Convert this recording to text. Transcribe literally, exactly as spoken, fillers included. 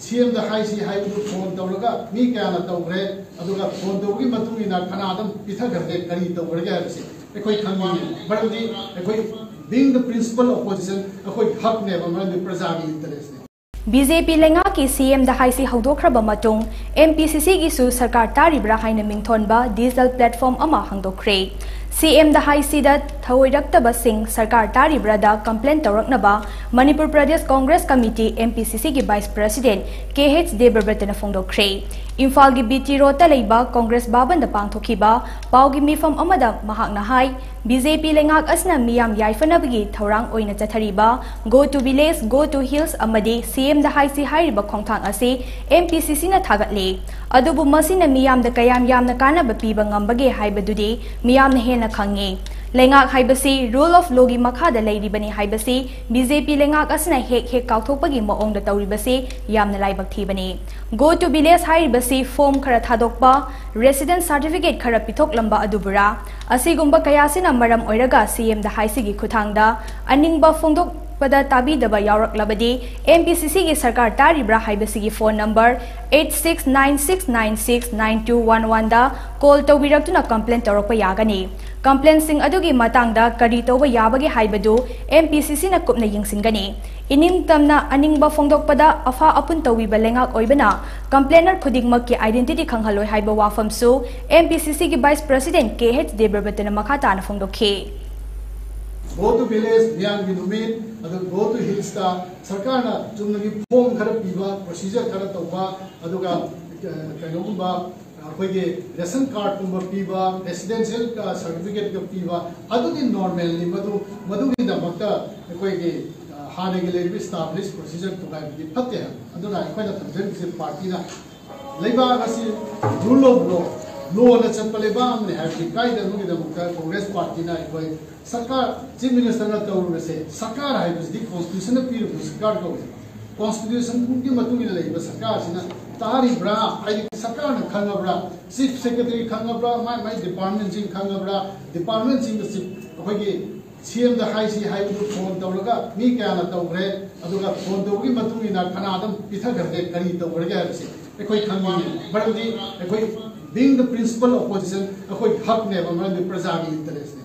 ꯁꯤ ꯑꯦꯝꯗ ꯍꯥꯏꯁꯤ ꯍꯥꯏꯕꯗꯨ ꯐꯣꯟ ꯇꯧꯔꯒ ꯃꯤ ꯀꯌꯥꯅ ꯇꯧꯈ꯭ꯔꯦ, ꯑꯗꯨꯒ ꯐꯣꯟ ꯇꯧꯕꯒꯤ ꯃꯇꯨꯡ ꯏꯟꯅ ꯀꯅꯥꯗ ꯄꯤꯊꯈ꯭ꯔꯒꯦ, ꯀꯔꯤ ꯇꯧꯈ꯭ꯔꯒꯦ ꯍꯥꯏꯕꯁꯤ ꯑꯩꯈꯣꯏ ꯈꯪꯅꯤꯡꯉꯤ꯫ ꯃꯔꯝꯗꯤ ꯑꯩꯈꯣꯏ, being the principal opposition, ꯑꯩꯈꯣꯏ ꯍꯛꯅꯦꯕ, ꯃꯔꯝꯗꯤ ꯄ꯭ꯔꯖꯥꯒꯤ ꯏꯟꯇꯔꯦꯁꯅꯦ꯫ ꯕꯤ ꯖꯦ ꯄꯤ ꯂꯩꯉꯥꯛꯀꯤ ꯁꯤ ꯑꯦꯝꯗ ꯍꯥꯏꯁꯤ ꯍꯧꯗꯣꯛꯈ꯭ꯔꯕ ꯃꯇꯨꯡ ꯑꯦꯝ ꯄꯤ ꯁꯤ ꯁꯤꯒꯤꯁꯨ ꯁꯔꯀꯥꯔ ꯇꯥꯔꯤꯕ꯭ꯔꯥ ꯍꯥꯏꯅ ꯃꯤꯡꯊꯣꯟꯕ ꯗꯤꯖꯤꯇꯦꯜ ꯄ꯭ꯂꯦꯠꯐꯣꯝ ꯑꯃ ꯍꯥꯡꯗꯣꯛꯈ꯭ꯔꯦ꯫ ꯁꯤ ꯑꯦꯝꯗ ꯍꯥꯏꯁꯤꯗ ꯊꯧꯑꯣꯏꯔꯛꯇꯕꯁꯤꯡ ꯁꯔꯀꯥꯔ ꯇꯥꯔꯤꯕ꯭ꯔꯥꯗ ꯀꯝꯄ꯭ꯂꯦꯟ ꯇꯧꯔꯛꯅꯕ Manipur Pradesh Congress committee, M P C ꯁꯤꯒꯤ ꯚꯥꯏꯁ ꯄ꯭ꯔꯁꯤꯗꯦꯟꯠ ꯀꯦ ꯑꯩꯆ ꯗꯦꯕꯕ꯭ꯔꯇꯅ ꯐꯣꯡꯗꯣꯛꯈ꯭ꯔꯦ꯫ ꯏꯝꯐꯥꯜꯒꯤ ꯕꯤ ꯇꯤ ꯔꯣꯗꯇ ꯂꯩꯕ ꯀꯣꯡꯒ꯭ꯔꯦꯁ ꯚꯕꯟꯗ ꯄꯥꯡꯊꯣꯛꯈꯤꯕ ꯄꯥꯎꯒꯤ ꯃꯤꯐꯝ ꯑꯃꯗ ꯃꯍꯥꯛꯅ ꯍꯥꯏ, ꯕꯤ ꯖꯦ ꯄꯤ ꯂꯩꯉꯥꯛ ꯑꯁꯤꯅ ꯃꯤꯌꯥꯝ ꯌꯥꯏꯐꯅꯕꯒꯤ ꯊꯧꯔꯥꯡ ꯑꯣꯏꯅ ꯆꯠꯊꯔꯤꯕ Go to Village, Go to Hills ꯑꯃꯗꯤ ꯁꯤ ꯑꯦꯝꯗ ꯍꯥꯏꯁꯤ ꯍꯥꯏꯔꯤꯕ ꯈꯣꯡꯊꯥꯡ ꯑꯁꯤ ꯑꯦꯝ ꯄꯤ ꯁꯤ ꯁꯤꯅ ꯊꯥꯒꯠꯂꯤ꯫ ꯑꯗꯨꯕꯨ ꯃꯁꯤꯅ ꯃꯤꯌꯥꯝꯗ ꯀꯌꯥꯝ ꯌꯥꯝꯅ ꯀꯥꯟꯅꯕ ꯄꯤꯕ ꯉꯝꯕꯒꯦ ꯍꯥꯏꯕꯗꯨꯗꯤ ꯃꯤꯌꯥꯝꯅ ꯍꯦꯟꯅ ꯈꯪꯉꯤ꯫ ꯂꯩꯉꯥꯛ ꯍꯥꯏꯕꯁꯤ rule of lawꯒꯤ ꯃꯈꯥꯗ ꯂꯩꯔꯤꯕꯅꯤ ꯍꯥꯏꯕꯁꯤ ꯕꯤ ꯖꯦ ꯄꯤ ꯂꯩꯉꯥꯛ ꯑꯁꯤꯅ ꯍꯦꯛ ꯍꯦꯛ ꯀꯥꯎꯊꯣꯛꯄꯒꯤ ꯃꯑꯣꯡꯗ ꯇꯧꯔꯤꯕꯁꯤ ꯌꯥꯝꯅ ꯂꯥꯏꯕꯛ ꯊꯤꯕꯅꯤ꯫ Go to Village ꯍꯥꯏꯔꯤꯕꯁꯤ ꯐꯣꯔꯝ ꯈꯔ ꯊꯥꯗꯣꯛꯄ, ꯔꯦꯁꯤꯗꯦꯟꯁ ꯁꯥꯔꯇꯤꯐꯤꯀꯦꯠ ꯈꯔ ꯄꯤꯊꯣꯛꯂꯝꯕ ꯑꯗꯨꯕꯨꯔꯥ? ꯑꯁꯤꯒꯨꯝꯕ ꯀꯌꯥꯁꯤꯅ ꯃꯔꯝ ꯑꯣꯏꯔꯒ ꯁꯤ ꯑꯦꯝꯗ ꯍꯥꯏꯁꯤꯒꯤ ꯈꯨꯠꯊꯥꯡꯗ ꯑꯅꯤꯡꯕ ꯐꯣꯡꯗꯣꯛꯄꯗ ꯇꯥꯕꯤꯗꯕ ꯌꯥꯎꯔꯛꯂꯕꯗꯤ ꯑꯦꯝ ꯄꯤ ꯁꯤ ꯁꯤꯒꯤ ꯁꯔꯀꯥꯔ ꯇꯥꯔꯤꯕ꯭ꯔꯥ ꯍꯥꯏꯕꯁꯤꯒꯤ phone number eight six nine six nine six nine two one oneꯗ ꯀꯣꯜ ꯇꯧꯕꯤꯔꯛꯇꯨꯅ ꯀꯝꯄ꯭ꯂꯦꯟ ꯇꯧꯔꯛꯄ ꯌꯥꯒꯅꯤ꯫ ꯀꯝꯄ꯭ꯂꯦꯟꯁꯤꯡ ꯑꯗꯨꯒꯤ ꯃꯇꯥꯡꯗ ꯀꯔꯤ ꯇꯧꯕ ꯌꯥꯕꯒꯦ ꯍꯥꯏꯕꯗꯨ ꯑꯦꯝ ꯄꯤ ꯁꯤ ꯁꯤꯅ ꯀꯨꯞꯅ ꯌꯦꯡꯁꯤꯟꯒꯅꯤ꯫ ꯏꯅꯤꯡꯇꯝꯅ ꯑꯅꯤꯡꯕ ꯐꯣꯡꯗꯣꯛꯄꯗ ꯑꯐ ꯑꯄꯨꯟ ꯇꯧꯕꯤꯕ ꯂꯩꯉꯥꯛ ꯑꯣꯏꯕꯅ ꯀꯝꯄ꯭ꯂꯦꯅꯔ ꯈꯨꯗꯤꯡꯃꯛꯀꯤ identity ꯈꯪꯍꯜꯂꯣꯏ ꯍꯥꯏꯕ ꯋꯥꯐꯝꯁꯨ ꯑꯦꯝ ꯄꯤ ꯁꯤ ꯁꯤꯒꯤ ꯚꯥꯏꯁ ꯄ꯭ꯔꯁꯤꯗꯦꯟꯠ ꯀꯦ ꯑꯩꯆ ꯗꯦꯕꯕ꯭ꯔꯇꯅ ꯃꯈꯥ ꯇꯥꯅ ꯐꯣꯡꯗꯣꯛꯈꯤ꯫ Go to Village, ꯃꯤꯌꯥꯝꯒꯤ ꯅꯨꯃꯤꯠ, ꯑꯗꯨ Go to Hillsꯇ ꯁꯔꯀꯥꯔꯅ ꯆꯨꯝꯅꯒꯤ ꯐꯣꯔꯝ ꯈꯔ ꯄꯤꯕ, ꯄ꯭ꯔꯣꯁꯤꯖꯔ ꯈꯔ ꯇꯧꯕ, ꯑꯗꯨꯒ, ꯑ, ꯀꯩꯅꯣꯒꯨꯝꯕ, ꯑꯩꯈꯣꯏꯒꯤ ꯔꯦꯁꯟ ꯀꯥꯔꯗꯀꯨꯝꯕ ꯄꯤꯕ, ꯔꯦꯁꯤꯗꯦꯟꯁꯤꯌꯦꯜ ꯁꯥꯔꯇꯤꯐꯤꯀꯦꯠꯀ ꯄꯤꯕ, ꯑꯗꯨꯗꯤ ꯅꯣꯔꯃꯦꯜꯅꯤ꯫ ꯃꯗꯨ, ꯃꯗꯨꯒꯤꯗꯃꯛꯇ ꯑꯩꯈꯣꯏꯒꯤ, ꯑ, ꯍꯥꯟꯅꯒꯤ ꯂꯩꯔꯤꯕ ꯏꯁꯇꯥꯕ꯭ꯂꯤꯁ ꯄ꯭ꯔꯣꯁꯤꯖꯔ ꯊꯨꯒꯥꯏꯕꯗꯤ ꯐꯠꯇꯦ ꯍꯥꯏꯕ꯫ ꯑꯗꯨꯅ ꯑꯩꯈꯣꯏꯅ ꯊꯝꯖꯔꯤꯁꯦ, ꯄꯥꯔꯇꯤꯅ ꯂꯩꯕꯥꯛ ꯑꯁꯤ rule of law, ꯂꯣꯅ ꯆꯠꯄ ꯂꯩꯕꯥꯛ ꯑꯃꯅꯤ ꯍꯥꯏꯕꯁꯤ ꯀꯥꯏꯗꯅꯕꯒꯤꯗꯃꯛꯇ ꯀꯣꯡꯒ꯭ꯔꯦꯁ ꯄꯥꯔꯇꯤꯅ ꯑꯩꯈꯣꯏ ꯁꯔꯀꯥꯔ, ꯆꯤꯐ ꯃꯤꯅꯤꯁꯇꯔꯅ ꯇꯧꯔꯤꯕꯁꯦ, ꯁꯔꯀꯥꯔ ꯍꯥꯏꯕꯁꯤꯗꯤ ꯀꯣꯟꯁꯇꯤꯇ꯭ꯌꯨꯁꯟꯅ ꯄꯤꯔꯤꯕ ꯁꯔꯀꯥꯔ ꯀꯧꯏ꯫ ꯀꯣꯟꯁꯇꯤꯇ꯭ꯌꯨꯁꯟꯒꯤ ꯃꯇꯨꯡ ꯏꯟꯅ ꯂꯩꯕ ꯁꯔꯀꯥꯔꯁꯤꯅ ꯇꯥꯔꯤꯕ꯭ꯔꯥ? ꯍꯥꯏꯗꯤ ꯁꯔꯀꯥꯔꯅ ꯈꯪꯉꯕ꯭ꯔꯥ? ꯆꯤꯐ ꯁꯦꯀ꯭ꯔꯦꯇꯔꯤ ꯈꯪꯉꯕ꯭ꯔꯥ? ꯃꯥꯏ ꯃꯥꯏ ꯗꯤꯄꯥꯔꯠꯃꯦꯟꯁꯤꯡ ꯈꯪꯉꯕ꯭ꯔꯥ? ꯗꯤꯄꯥꯔꯠꯃꯦꯟꯁꯤꯡꯗ ꯆꯤꯐ, ꯑꯩꯈꯣꯏꯒꯤ ꯁꯤ ꯑꯦꯝꯗ ꯍꯥꯏꯁꯤ ꯍꯥꯏꯕꯗꯨ ꯐꯣꯟ ꯇꯧꯔꯒ ꯃꯤ ꯀꯌꯥꯅ ꯇꯧꯈ꯭ꯔꯦ, ꯑꯗꯨꯒ ꯐꯣꯟ ꯇꯧꯕꯒꯤ ꯃꯇꯨꯡ ꯏꯟꯅ ꯀꯅꯥꯗ ꯄꯤꯊꯈ꯭ꯔꯒꯦ, ꯀꯔꯤ ꯇꯧꯈ꯭ꯔꯒꯦ ꯍꯥꯏꯕꯁꯤ ꯑꯩꯈꯣꯏ ꯈꯪꯅꯤꯡꯉꯤ꯫ ꯃꯔꯝꯗꯤ ꯑꯩꯈꯣꯏ, being the principal opposition, ꯑꯩꯈꯣꯏ ꯍꯛꯅꯦꯕ, ꯃꯔꯝꯗꯤ ꯄ꯭ꯔꯖꯥꯒꯤ ꯏꯟꯇꯔꯦꯁꯅꯦ꯫